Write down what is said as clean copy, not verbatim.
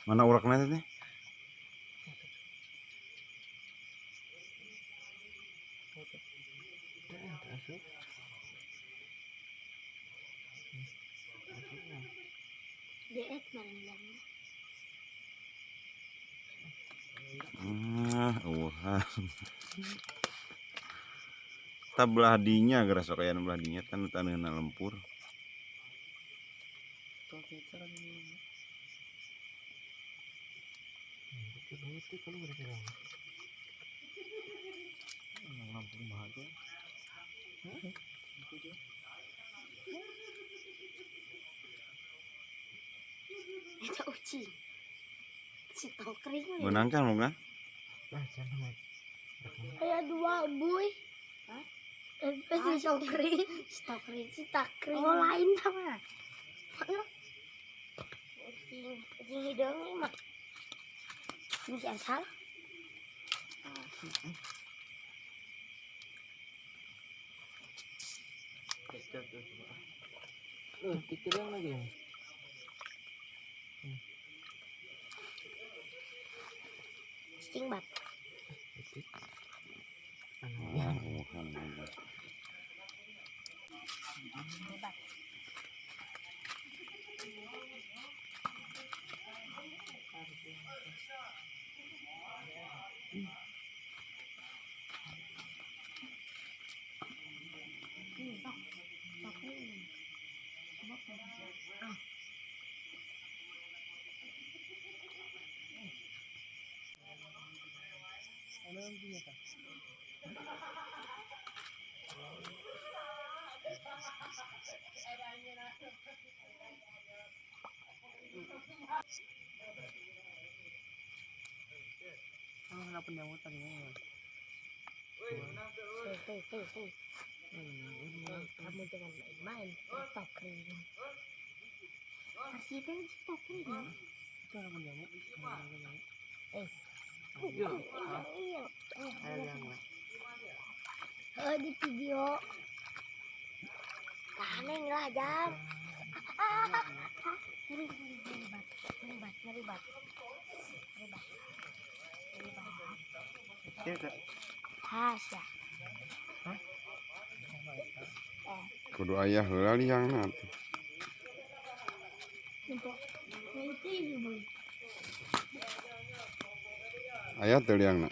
Mana urakna teh? Ah, tah belah dinya geura sok aya belah dinya tan taneuhna lempur. Eta ucing. Si tokring. Menang kan moga? Kayak dua buy. Hah? Si tokring, si tokring, si takring. Oh, lain sama. Mana? Ucing, ucing hidung ini mah. Ini si asal. Tikiran lagi. Cicing bat. Kamu jangan main-main. Tokring. Arsipin si tokring. Iya. Di video. Taneng lah jam. Ngeri ngeri ngeri bat. Ngeri bat, ngeri bat. Ngeri bat. Ngeri bat. Hasya. Kudu ayah heula liangna atuh. Ayah teu liangna?